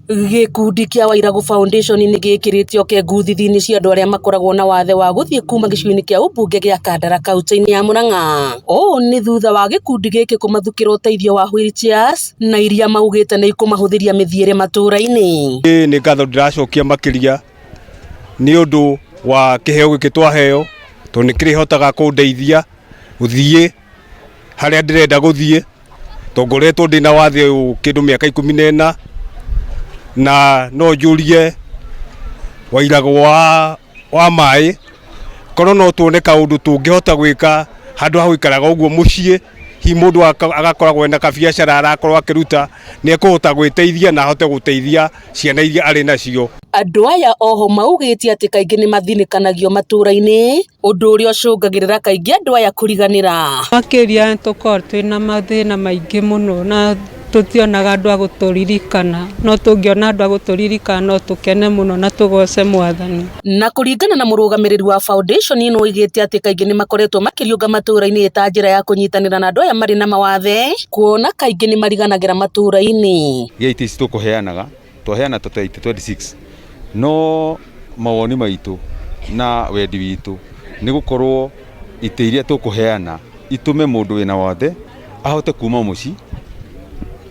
Gĩkundi kĩa Wairagũ Foundation nĩ gĩkĩrĩte ũkengu thithi-inĩ cia andũ arĩa makoragwo na wathe wa gũthiĩ kuma gĩcigo-inĩ kĩa ũmbunge gĩa Kandara kaunti-inĩ ya Murang'a. Ũũ nĩ thutha wa gĩkundi gĩkĩ kũmathukĩra ũteithio wa wheelchairs na iria maugĩte nĩ ikũmahũthĩria mĩthiĩre matũra-inĩ. Nĩ ngatho ndĩracokia makĩria nĩ ũndũ wa kĩheo gĩkĩ twaheo, tondũ nĩ kĩrĩhotaga kũndeithia gũthiĩ harĩa ndĩrenda gũthiĩ, tondũ ngoretwo ndĩna wathe ũyũ kĩndũ mĩaka 14, na no njũrie Wairagũ wa maĩ korwo no tuone kaũndũ tũngĩhota gwĩka handũ ha gũikaraga ũguo mũciĩ, hihi mũndũ agakoragwo ena kabiacara arakorwo akĩruta, nĩ ekũhota gwĩteithia na ahote gũteithia ciana iria arĩ nacio. Andũ aya oho maugĩte atĩ kaingĩ nĩ mathinĩkanagio matũra-inĩ, ũndũ ũrĩa ũcũngagĩrĩra kaingĩ andũ aya kũriganĩra. Makĩria tũkoragwo twĩna mathĩna maingĩ mũno na tũtionaga andũ a gũtũririkana, no tũngĩona andũ a gũtũririkana no tũkene mũno na tũgoce Mwathani. Na kũringana na mũrũgamĩrĩri wa foundation ĩno oigĩte atĩ kaingĩ nĩ makoretwo makĩriũnga matũra-inĩ ta njĩra ya kũnyitanĩra na andũ aya marĩ na mawathe, kuona kaingĩ nĩ mariganagĩra matũra-inĩ. Gĩa itĩ ici tũkũheanaga, twaheana ta itĩ 26, no mawoni maitũ na wendi witũ nĩ gũkorwo itĩ iria tũkũheana itũme mũndũ wĩna wathe ahote kuma mũciĩ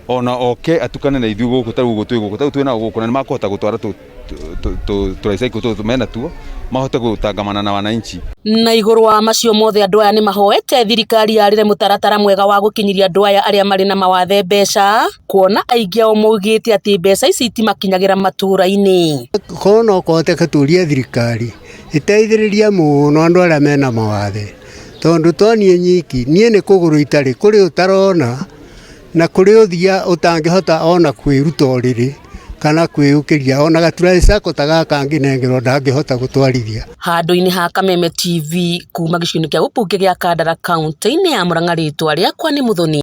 ona oke atukane na ithuĩ gũkũ, tarĩu ũguo twĩ gũkũ, tarĩu twĩ nao gũkũ, na nĩ makũhota gũtwara tũraicaiku tũtũ mena tuo, mahote gũtangamana na wananchi. Na igũrũ wa macio mothe andũ aya nĩ mahoete thirikari yarĩre mũtaratara mwega wa gũkinyĩria andũ aya arĩa marĩ na mawathe mbeca, kuona aingĩ ao maugĩte atĩ mbeca ici itimakinyagĩra matũra-inĩ. Korwo no kũhoteke tũrie thirikari ĩteithĩrĩrie mũno andũ arĩa mena mawathe, tondũ to niĩ nyiki, niĩ nĩ kũgũrũ itarĩ, kũrĩ ũtarona na kũrĩ ũthia ũtangĩhota ona kwĩruta ũrĩrĩ kana kwĩyũkĩria, ona gaturaicako ta gaka angĩnengerwo ndangĩhota gũtwarithia. Handũ-inĩ ha Kameme TV kuma gĩcigo-inĩ kĩa ũmbunge gĩa Kandara kaunti-inĩ ya Murang'a, rĩtwa rĩakwa nĩ Muthoni.